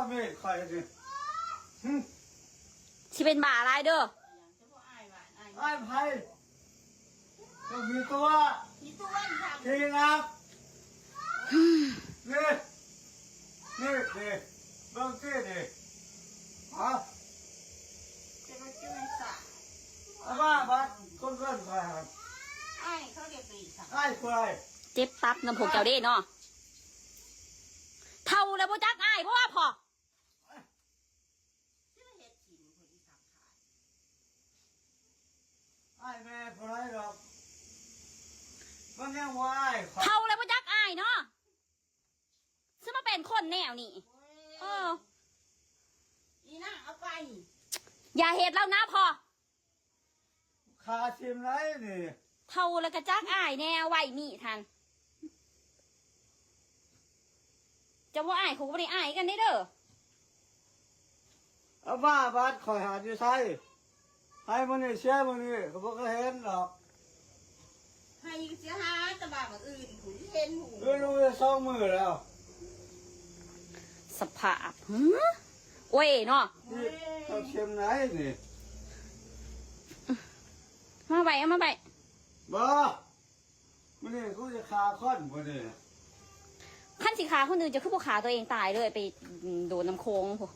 ເມດຂ້ອຍນີ້ ຫຶ ຊິເປັນບ້າຫຼາຍເດີ້. ອ້າຍໃຜ? ຕ້ອງມີຕົວ ມີຕົວອີກ ທີ່ລັບ ນີ້ ນີ້ ນີ້ ເບິ່ງຊິນີ້ ຮະ ເປັນວ່າຈື່ສາ ອາ ບ້າບັດ ຄົນເອີ້ນຂ້ອຍຫັ້ນ ອ້າຍເຂົາເອີ້ນໄປອີກ ອ້າຍເຂົາ ເຈັບຕັບນຳພວກເຈົ້າເດ້ເນາະ. ເຖົ້າແລ້ວບໍ່ຈັກອ້າຍບໍ່ວ່າພໍ່? ຊິເຮັດກິນຜູ້ທີ່ສັງຂານ ອ້າຍແມ່ຜູ້ໃດດອກ ມັນຍັງບໍ່ອ້າຍຂ້ອຍ ເຖົ້າແລ້ວບໍ່ຈັກອ້າຍເນາະ ຊິມາເປັນຄົນແນວນີ້. ໂອ້ຍ ເອີ ອີນາງເອົາໄປ ຢ່າເຮັດແລ້ວນະພໍ່. ຂ້າຖິ້ມໄດ້ນີ້ ເຖົ້າແລ້ວກະຈັກອາຍແດ່ ໄວ້ມີດຫັ້ນ ເຈົ້າບໍ່ອາຍ ຂ້ອຍກະບໍ່ໄດ້ອາຍຄືກັນເດ້. ເອົາມາບາດຂ້ອຍຫາຢູ່ໃສ ໃຫ້ມື້ນີ້ເສຍມື້ນີ້ ຂ້ອຍບໍ່ເຄີຍເຫັນດອກ. ໃຫ້ຢູ່ເສຍຫາແຕ່ບາດມື້ອື່ນພຸ້ນເຫັນຫູ ເອີ ໄດ້ສອງມື້ແລ້ວ ສະພາບ ຫື ໂອ້ຍເນາະ ນີ້ເຂົາເຄັມໄດ໋ນີ້ ມາໄວ້ ເອົາມາໄວ້ ບໍ່ ມື້ນີ້ກູຈະຂ້າຄົນມື້ນີ້ ຄັນຊິຂ້າຄົນອື່ນ ເຈົ້າຄືບໍ່ຂ້າຕົວເອງຕາຍເລີຍ ໄປໂດດນ້ຳໂຂງພຸ້ນ.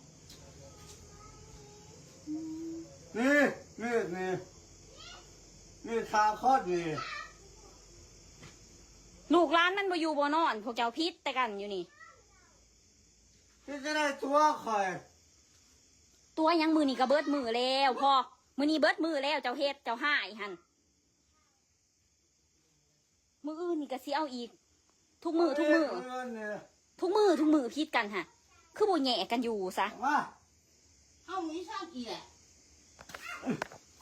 ນີ້ ມີດນີ້ ມີດຂ້າຄົນນີ້ ລູກຫຼານມັນບໍ່ຢູ່ບໍ່ນອນ ພວກເຈົ້າຜິດແຕ່ກັນຢູ່ນີ້. ເຮັດຈັ່ງໃດຕົວະຂ້ອຍ ຕົວະຫຍັງ ມື້ນີ້ກະເບິດມື້ແລ້ວ ພໍ ມື້ນີ້ເບິດມື້ແລ້ວ ເຈົ້າເຮັດເຈົ້າຮ້າຍຫັ້ນ. ມື້ອື່ນນີ້ກະຊິເອົາອີກ ທຸກມື້ ທຸກມື້ ເອີ ມື້ອື່ນນີ້ ທຸກມື້ ທຸກມື້ຜິດກັນຫະ ຄືບໍ່ແຍກກັນຢູ່ຊະ ມາ ເຮົາມີຊ່າງອີກແຫຼະ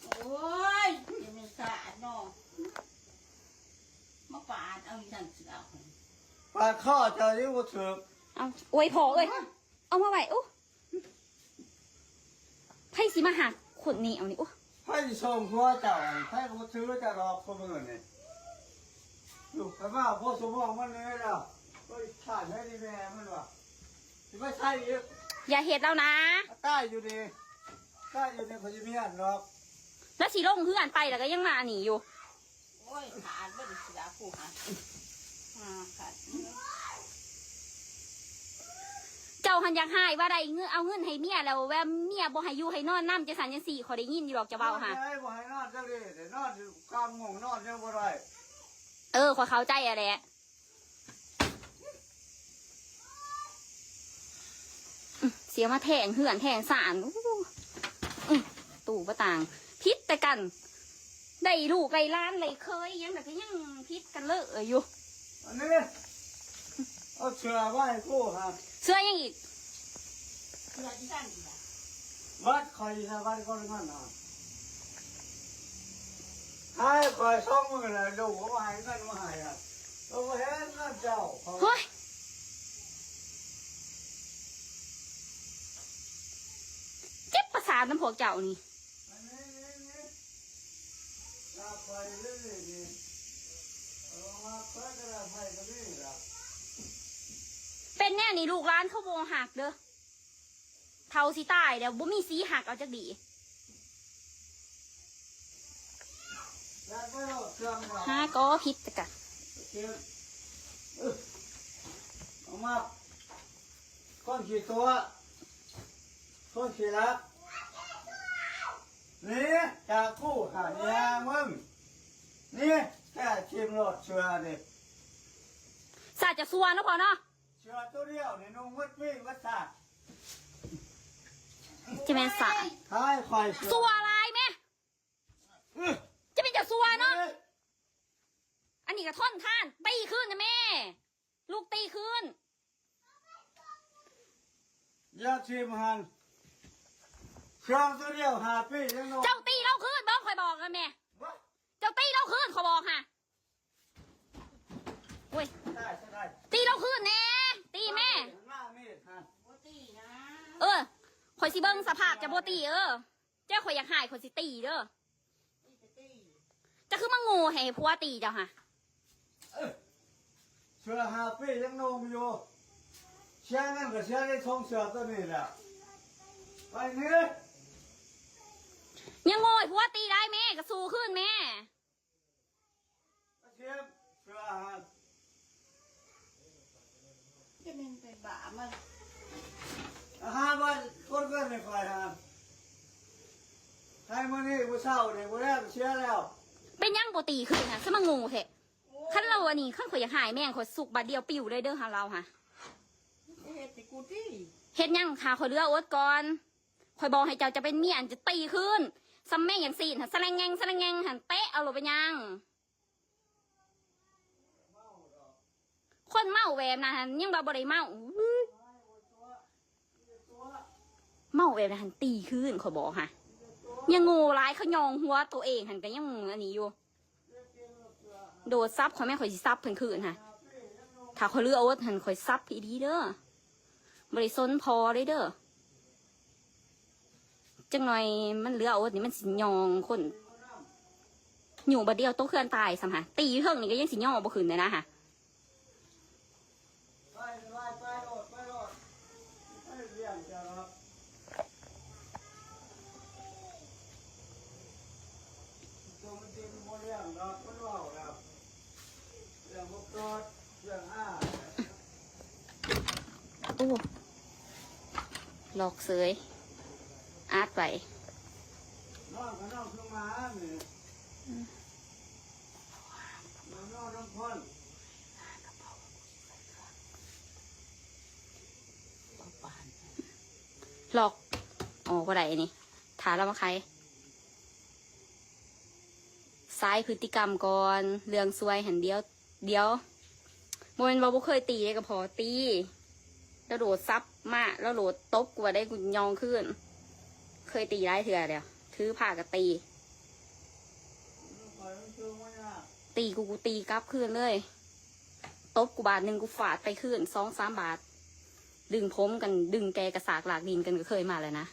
ໂອ້ຍ ຢ່າແມ່ນສາດເນາະ ມາປາດເອົາອີ່ຫຍັງຊິເອົາ ປາດຄໍເຈົ້າຍັງບໍ່ຖືກ ເອົາ ໂອ້ຍ ພໍ່ເອີຍ ເອົາມາໄວ້ ໂອ້ ໃຜຊິມາຫາຄົນແນວນີ້ ໂອ້ ໃຜຊິສົ່ງຜົວເຈົ້າ ໃຜກະບໍ່ຖືເຈົ້າດອກ ຄົນມື້ນີ້ ລູກກະມາພໍສົມມອງມັນແນ່ລະ ໄປຂາຍໃຫ້ແມ່ມັນວ່າ ຊິໄປໃສ່ອີກ ຢ່າເຮັດລາວນາ ຕາຍຢູ່ນີ້ ຕາຍຢູ່ນີ້ ຂ້ອຍຊິມີອັນດອກ ລາວຊິລົງເຮືອນໄປ ລະກະຍັງມາອັນນີ້ຢູ່. ໂອ້ຍ ຂາດເບິດເສືອກູຫາ ຫາຂາດ ເຈົ້າຫັ້ນຢາກຮ້າຍວ່າໄດ້ເງິນ ເອົາເງິນໃຫ້ເມຍແລ້ວ ວ່າເມຍບໍ່ໃຫ້ຢູ່ໃຫ້ນອນນຳ ຈັ່ງຊັ້ນຈັ່ງຊີ້ ຂ້ອຍໄດ້ຍິນຢູ່ດອກເຈົ້າເວົ້າຫາ ບໍ່ໃຫ້ນອນຈັກເທື່ອ ໄດ້ນອນຢູ່ກາງມຸ້ງ ນອນຍັງບໍ່ໄດ້ ເອີ ຂ້ອຍເຂົ້າໃຈຫັ້ນແຫຼະ. ອື ເສຍມາແທງເຮືອນແທງຊານ ອູ້ ຕູ້ປະຕ່າງ ຜິດແຕ່ກັນ ໄດ້ລູກໄດ້ຫຼານໄດ້ເຂີຍຫຍັງ ແລ້ວກະຍັງຜິດກັນເລີຍຢູ່ ອັນນີ້ ເອົາເສື້ອມາໃຫ້ກູຫາ ເສື້ອຫຍັງອີກ ເສື້ອທີ່ຊັ້ນອີກ ບັດຂ້ອຍສະບັດກ່ອນນັ້ນນະ ໃຫ້ຂ້ອຍສອງມື້ແລ້ວ ລູກເຂົາບໍ່ໃຫ້ເງິນມາໃຫ້ອະ ເຂົາບໍ່ເຫັນເງິນເຈົ້າ ໂອ້ຍ ເຈັບປະສາດນຳພວກເຈົ້ານີ້ ເປັນແນວນີ້ ລູກຫຼານເຂົາບໍ່ຮັກເດີ້. ເຖົ້າຊິຕາຍແລ້ວ ບໍ່ມີສີຮັກເອົາຈັກດີ ຫາກໍຜິດແຕ່ກະ ເອົາມາ ຄົນຂີ້ຕົວະ ຄົນຂີ້ລັກ ໜີຈາກກູຫາ ອີຫຍັງມຶງ ໜີ ແທ້ຖິ້ມໂລດເສື້ອນີ້ ສາດຈະຊົ່ວເນາະພໍ່ເນາະ. ເສື້ອໂຕດຽວນີ້ນຸ່ງໝົດປີໝົດຊາດ ຈະແມ່ນສາດ ຂາຍຂ້ອຍເສື້ອ ຊົ່ວຫຼາຍແມະ ຈະແມ່ນເຈົ້າຊົ່ວເນາະ ອັນນີ້ກະທົນທານ ຕີຄືນນະແມ່ ລູກຕີຄືນ ຢ່າຖິ້ມຫັ້ນ ເສື້ອໂຕດຽວຫ້າປີຍັງນອນ ເຈົ້າຕີລາວຄືນບໍ່ ຂ້ອຍບອກນະແມ່ ເຈົ້າຕີລາວຄືນ ຂ້ອຍບອກຫະ. ໂອ້ຍ ຕາຍຊະໄດ້ ຕີລາວຄືນແດ່ ຕີແມ່ ມາມີດຫັ້ນ ບໍ່ຕີນະ ເອີ ຂ້ອຍຊິເບິ່ງສະພາບເຈົ້າບໍ່ຕີ ເອີ ເຈົ້າ ຂ້ອຍຢາກຮ້າຍ ຂ້ອຍຊິຕີເດີ້ ເຈົ້າຄືມາໂງ່ໃຫ້ຜົວຕີເຈົ້າຫະ ເອີ ເສື້ອຫ້າປີຍັງນຸ່ງຢູ່ ເຊ ເສຍເງິນກໍເສຍໃນຖົງເສື້ອໂຕນີ້ແຫຼະ. ໄປນີ້ ຍັງໂຫຍຜົວຕີໄດ້ແມ່ ກໍສູ້ຄືນແມ່. ເສຍເສື້ອຫັ້ນ ຈະແມ່ນໄປບ້າມັນ. ຫາບ້ານຄົນເກີດໃຫ້ຂ້ອຍຫັ້ນ ໃຫ້ມື້ນີ້ມື້ເຊົ້ານີ້ ມື້ແລງເສຍແລ້ວ. ເປັນຫຍັງບໍ່ຕີຄືນຫະ ສະມາໂງ່ແທ້. ໂອ້ຍ ຄັນລາວອັນນີ້ ຄັນຂ້ອຍຢາກຫາຍແມງ ຂ້ອຍສຸກບາດດຽວປິວເລີຍເດີຫາລາວຫະ. ເຮັດໃຫ້ກູຕິ ເຮັດຫຍັງ ຖ້າຂ້ອຍເຫຼືອອົດກ່ອນ. ຂ້ອຍບອກໃຫ້ເຈົ້າ ເຈົ້າເປັນເມຍ ອັນຈະຕີຄືນ. ສ່ຳແມ່ນຫຍັງຊີ້ນ ສະແລງແງງ ສະແລງແງງຫັ້ນ ເຕະເອົາໂລດ ເປັນຫຍັງ? ຄົນເມົາແບບນັ້ນຫັ້ນ ຍັງວ່າບໍ່ໄດ້ເມົາ. ອຸ້ຍ ເມົາແບບນັ້ນຫັ້ນ ຕີຄືນ ຂ້ອຍບອກຫະ. ຍັງໂງ່ຫຼາຍ ເຂົາຍ້ອງຫົວໂຕເອງຫັ້ນ ກໍຍັງອັນນີ້ຢູ່. ໂດດສັບຂ້ອຍແມ່ ຂ້ອຍຊິສັບເພິ່ນຄືນຫະ. ຖ້າຂ້ອຍເຫຼືອອົດຫັ້ນ ຂ້ອຍສັບອີ່ຫຼີເດີ ບໍ່ໄດ້ສົນພໍ່ເລີຍເດີ. ຈັກໜ່ອຍມັນເຫຼືອອົດນີ້ ມັນຊິຍ່ອງຄົນ ຢູ່ບາດດຽວຕົກເຮືອນຕາຍຊ້ຳຫະ. ຕີຢູ່ເທິງນີ້ກໍຍັງຊິຍໍບໍ່ຂຶ້ນເລີຍນະຫະ. ໄປ ໄປ ໄປໂລດ ໄປໂລດ ໄປລ້ຽງເຈົ້າດອກ. ຕົວມັນຈິງບໍ່ລ້ຽງດອກ ມັນເວົ້າແລ້ວ ເລື່ອງບໍ່ກອດ ເລື່ອງອ້າ. ໂອ້ ລັອກເສີຍ ອັດໄວ້. ນ້ອງກໍນ້ອງຄືໝານີ້ ນ້ອງນອນນຳຄົນ. ລັອກ ອອກບໍ່ໄດ້ນີ້ ຖ້າລາວມາໄຂ. ສາຍພຶດຕິກຳກ່ອນ ເລື່ອງສວຍຫັ້ນ ດຽວ ດຽວ ບໍ່ແມ່ນວ່າບໍ່ເຄີຍຕີເດ້ ກໍພໍຕີ ລາວໂດດສັບມາ ລາວໂດດຕົບກູວ່າໄດ້ ກູຍ້ອງຄືນ. ເຄີຍຕີຫຼາຍເທື່ອແລ້ວ ຖືພາກໍຕີ ຕີກູ ກູຕີກັບຄືນເລີຍ. ຕົບກູບາດໜຶ່ງ ກູຟາດໄປຄືນສອງສາມບາດ. ດຶງຜົມກັນ ດຶງແກກະສາກລາກດິນກັນ ກໍເຄີຍມາແລ້ວນະ.